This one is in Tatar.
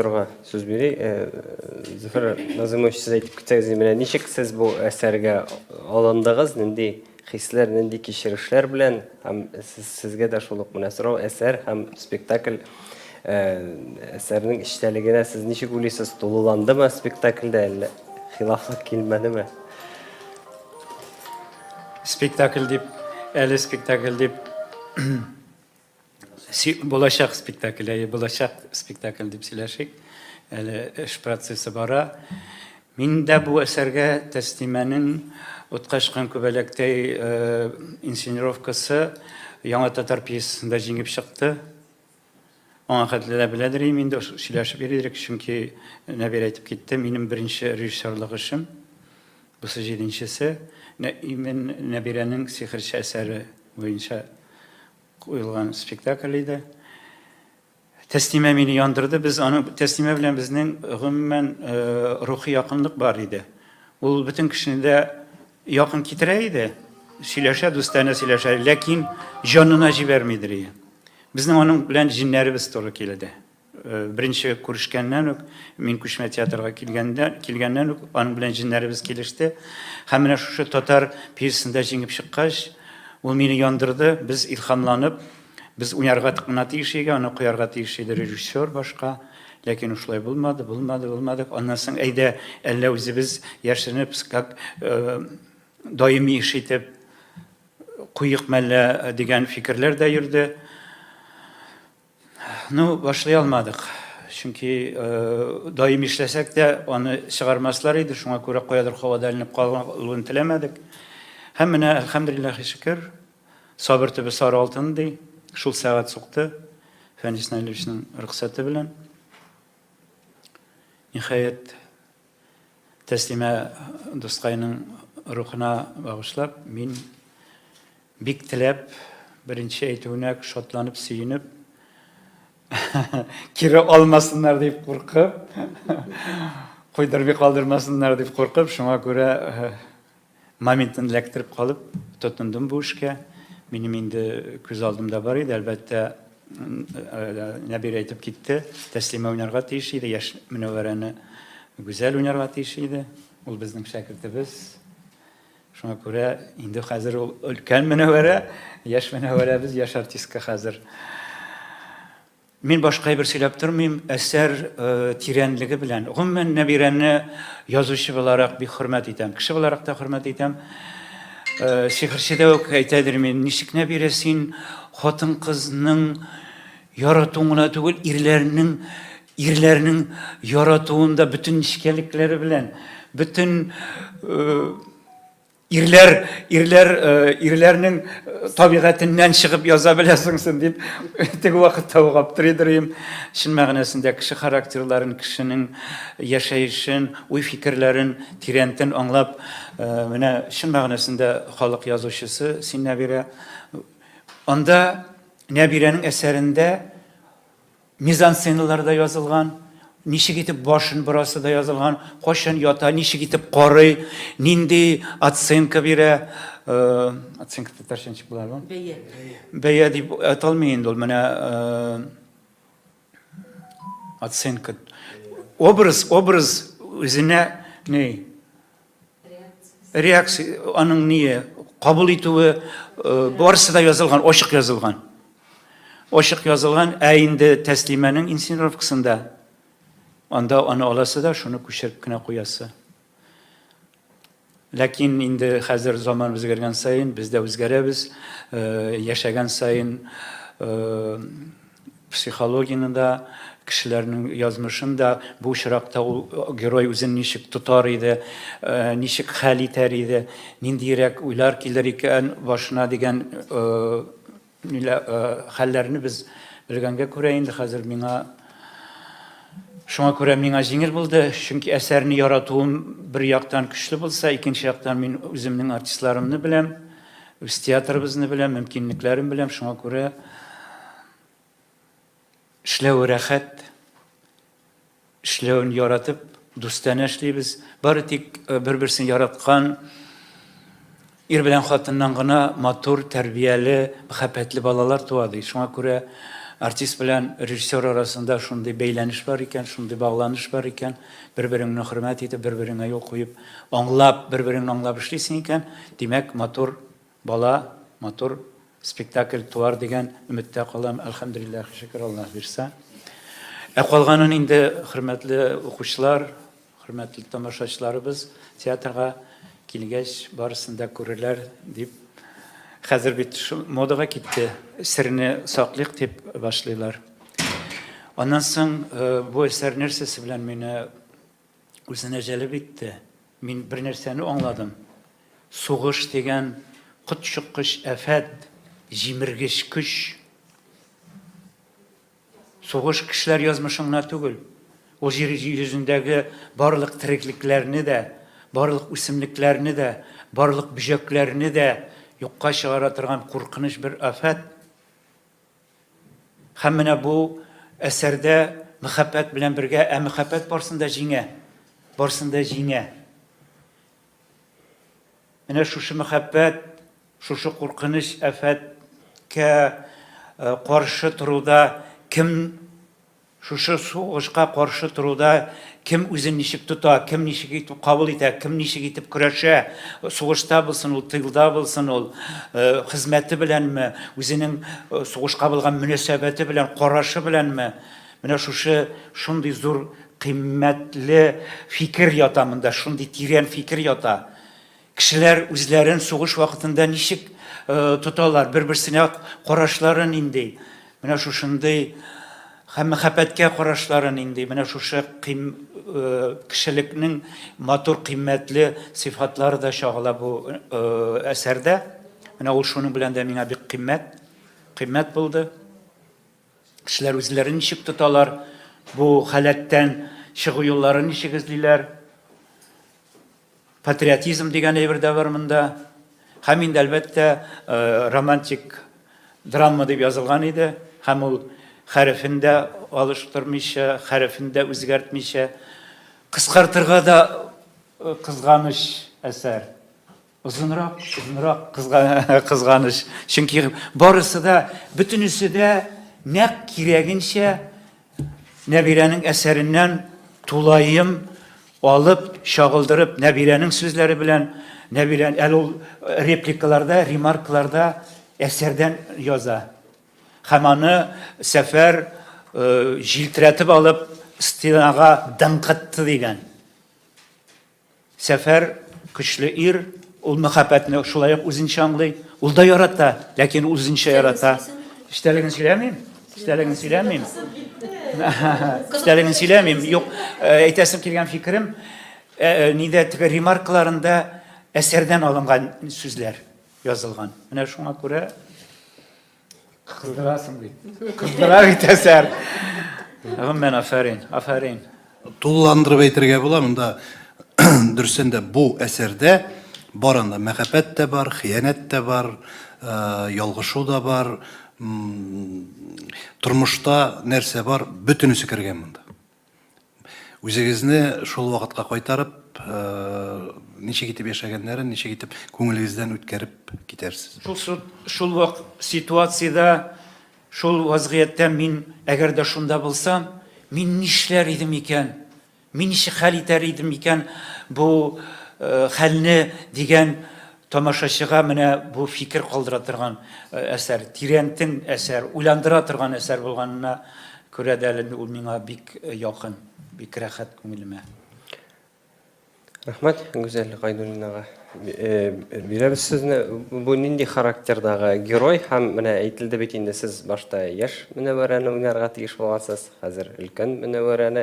Режиссерга сүз бирик. Зөфәр Назымович, сез әйтеп китсәгез, менә ничек сез бу әсәргә алындыгыз, нинди хисләр, нинди кичерешләр белән һәм сез, сезгә дә шул ук менә сорау, әсәр һәм спектакль әсәрнең эчтәлегенә сез ничек уйлыйсыз, тулыландымы спектакльдә, әллә хилафлык килмәдеме? Спектакль дип, әле спектакль дип Булачак спектакль, әйе, булачак спектакль дип сөйләшик. Әле эш процессы бара. Мин дә бу әсәргә Тәслимәнең Утка чыккан күбәләктәй э, инсценировкасы Яңа татар пьесасында җиңеп чыкты. Аңа хәтле дә беләдер идем инде, сөйләшеп йөри идек, чөнки Нәбир әйтеп китте, минем беренче режиссерлык эшем. Бусы җиденчесе. Имен Нәбирәнең Сихерче әсәре буенча куелган спектакль иде. Тәслимә мине яндырды. Без аның Тәслимә белән безнең гомумән э, рухи якынлык бар иде. Ул бөтен кешене дә якын китерә иде. Сөйләшә, дустанә сөйләшә, ләкин җанына җибәрмидер иде. Безнең аның белән җиннәребез туры килде. Беренче күрешкәннән үк, мин күчмә театрга килгәндә, килгәннән үк аның белән җеннәребез килеште. Һәм менә шушы татар пьесасында җиңеп чыккач, ул мине яндырды. Без илһамланып, без уйнарга гына тиеш иде, аны куярга тиеш иде режиссер башка. Ләкин шулай булмады, булмады, булмады. Аннан соң әйдә, әллә үзебез яшеренеп, как даими эш итеп куйык мәллә дигән фикерләр дә йөрде. Ну, башлый алмадык. Чөнки э, даими эшләсәк тә, аны чыгармаслар иде, шуңа күрә каядыр һавада эленеп калуын теләмәдек. Һәм менә, әлхәмдүлилләһи шөкер, сабыр төбе сары алтын ди, шул сәгать сукты Фәнис Наилевичның рөхсәте белән. Ниһаять, Тәслимә дускайның рухына багышлап, мин бик теләп, беренче әйтүенә шатланып, сөенеп, кире алмасыннар дип куркып, куйдырмый калдырмасыннар дип куркып, шуңа күрә э, Моментын эләктереп калып, тотындым бу эшкә. Минем инде күз алдымда бар иде, әлбәттә, Нәбир әйтеп китте, Тәслимә уйнарга тиеш иде, яшь Мөнәвәрәне Гүзәл уйнарга тиеш иде. Ул безнең шәкертебез. Шуңа күрә инде хәзер ул өлкән Мөнәвәрә, яшь Мөнәвәрәбез, яшь артистка хәзер. Мин башка әйбер сөйләп тормыйм, әсәр тирәнлеге белән. Гомумән, Нәбирәне язучы буларак бик хөрмәт итәм. Кеше буларак та хөрмәт итәм. Сихерчедә үк әйтәдер мин, ничек Нәбирә син хатын-кызның яратуын гына түгел, ирләрнең ирләрнең яратуын да бөтен нечкәлекләре белән, бөтен Ирләр, ирләр, э, ирләрнең э, табигатеннән чыгып яза беләсең син дип, теге вакытта ук аптырыйдыр идем. Чын мәгънәсендә кеше характерларын, кешенең яшәешен, уй-фикерләрен тирәнтен аңлап, э, менә чын мәгънәсендә халык язучысы син, Нәбирә. Анда Нәбирәнең әсәрендә Мизансценалар да язылган, ничек итеп башын борасы да язылган, кайчан ята, ничек итеп карый, нинди оценка бирә. Э, оценка татарча ничек була бу? Бәя. Бәя дип аталмый инде ул, менә э, оценка. Образ, образ үзенә ни? Реакция, аның ние, кабул итүе, э, барысы да язылган, ачык язылган. Ачык язылган, ә инде Тәслимәнең инсценировкасында анда аны аласы да, шуны күчереп кенә куясы. Ләкин инде хәзер заман үзгәргән саен, без дә үзгәрәбез, э, яшәгән саен э, психологияне дә, кешеләрнең язмышын да, бу очракта ул герой үзен ничек тотар иде, э, ничек хәл итәр иде, ниндиерәк уйлар килер икән башына дигән э, э, хәлләрне без белгәнгә күрә инде хәзер миңа шуңа күрә миңа җиңел булды, чөнки әсәрне яратуым бер яктан көчле булса, икенче яктан мин үземнең артистларымны беләм, үз театрыбызны беләм, мөмкинлекләрен беләм, шуңа күрә эшләве рәхәт, эшләвен яратып, дустанә эшлибез. Бары тик э, бер-берсен яраткан ир белән хатыннан гына матур, тәрбияле, мәхәббәтле балалар туа ди. Шуңа күрә Артист белән режиссер арасында шундый бәйләнеш бар икән, шундый багланыш бар икән, бер-береңне хөрмәт итеп, бер-береңә юл куеп, аңлап, бер-береңне аңлап эшлисең икән, димәк, матур бала, матур спектакль туар дигән өметтә калам. Әлхәмдүлилләһ, шөкер, Аллаһ бирсә. Ә калганын инде, хөрмәтле укучылар, Хөрмәтле тамашачыларыбыз, театрга килгәч, барысын да күрерләр дип, хәзер бит модага китте, серне саклыйк дип башлыйлар. Аннан соң э, бу әсәр нәрсәсе белән мине үзенә җәлеп итте? Мин бер нәрсәне аңладым. Сугыш дигән котчыккыч афәт, җимергеч көч. Сугыш кешеләр язмышын гына түгел, ул җир йөзендәге барлык тереклекләрне дә, барлык үсемлекләрне дә, барлык бөҗәкләрне дә юкка чыгара торган куркыныч бер афәт. Һәм менә бу әсәрдә мәхәббәт белән бергә, ә мәхәббәт барсын да җиңә, барсын да җиңә. Менә шушы мәхәббәт, шушы куркыныч афәткә каршы торуда кем шушы сугышка каршы торуда кем үзен ничек тота, кем ничек итеп кабул итә, кем ничек итеп көрәшә, сугышта булсын ул, тылда булсын ул, хезмәте беләнме, үзенең сугышка булган мөнәсәбәте белән, карашы беләнме, менә шушы шундый зур кыйммәтле фикер ята монда, шундый тирән фикер ята. Кешеләр үзләрен сугыш вакытында ничек тоталар, бер-берсенә карашлары нинди? Менә шушындый һәм мәхәббәткә карашлары нинди? Менә шушы кыйм, кешелекнең матур кыйммәтле сыйфатлары да чагыла бу әсәрдә. Менә ул шуның белән дә миңа бик кыйммәт, кыйммәт булды. Кешеләр үзләрен ничек тоталар, бу халәттән чыгу юлларын ничек эзлиләр? Патриотизм дигән әйбер дә бар монда. Һәм инде, әлбәттә, романтик драма дип язылган иде. Һәм ул хәрефен дә алыштырмыйча, хәрефен дә үзгәртмичә, кыскартырга да кызганыч әсәр. Озынрак, озынрак кызганыч. Чөнки барысы да, бөтенесе дә нәкъ кирәгенчә Нәбирәнең әсәреннән тулаем алып, чагылдырып, Нәбирәнең сүзләре белән, Нәбирә, әле ул репликаларда, ремаркаларда әсәрдән яза. Һәм аны Сәфәр җилтерәтеп алып, стенага дыңкытты дигән. Сәфәр, көчле ир, ул мәхәббәтне шулай ук үзенчә аңлый. Ул да ярата, ләкин үзенчә ярата. Эчтәлеген сөйләмим. Эчтәлеген сөйләмим. Эчтәлеген сөйләмим. Юк, э, әйтәсем килгән фикерем, э, э, нидә теге ремаркаларында әсәрдән алынган сүзләр язылган. Менә шуңа күрә Кыздырасың бит. Кыздыра бит әсәр. Гомумән, афәрин, афәрин. Тулыландырып әйтергә була, монда дөрестән дә бу әсәрдә бар анда мәхәббәт тә бар, хыянәт тә бар, э, ялгышу да бар, тормышта нәрсә бар, бөтенесе кергән монда. Үзегезне шул вакытка кайтарып, ничек итеп яшәгәннәрен, ничек итеп күңелегездән үткәреп китәрсез. Шул шул вак ситуациядә, шул вазгыятьтә мин әгәр дә шунда булсам, мин нишләр идем икән? Мин ничек хәл итәр идем икән бу хәлне дигән тамашачыга менә бу фикер калдыра торган әсәр, тирәнтен әсәр, уйландыра торган әсәр булганына Күрә дә әле ул миңа бик якын, бик рәхәт күңелемә. Рәхмәт, Гүзәл Гайнуллинага. Бирәбез сезне. Бу нинди характердагы герой һәм менә әйтелде бит инде сез башта яшь Мөнәвәрәне уйнарга тиеш булгансыз, хәзер өлкән Мөнәвәрәне.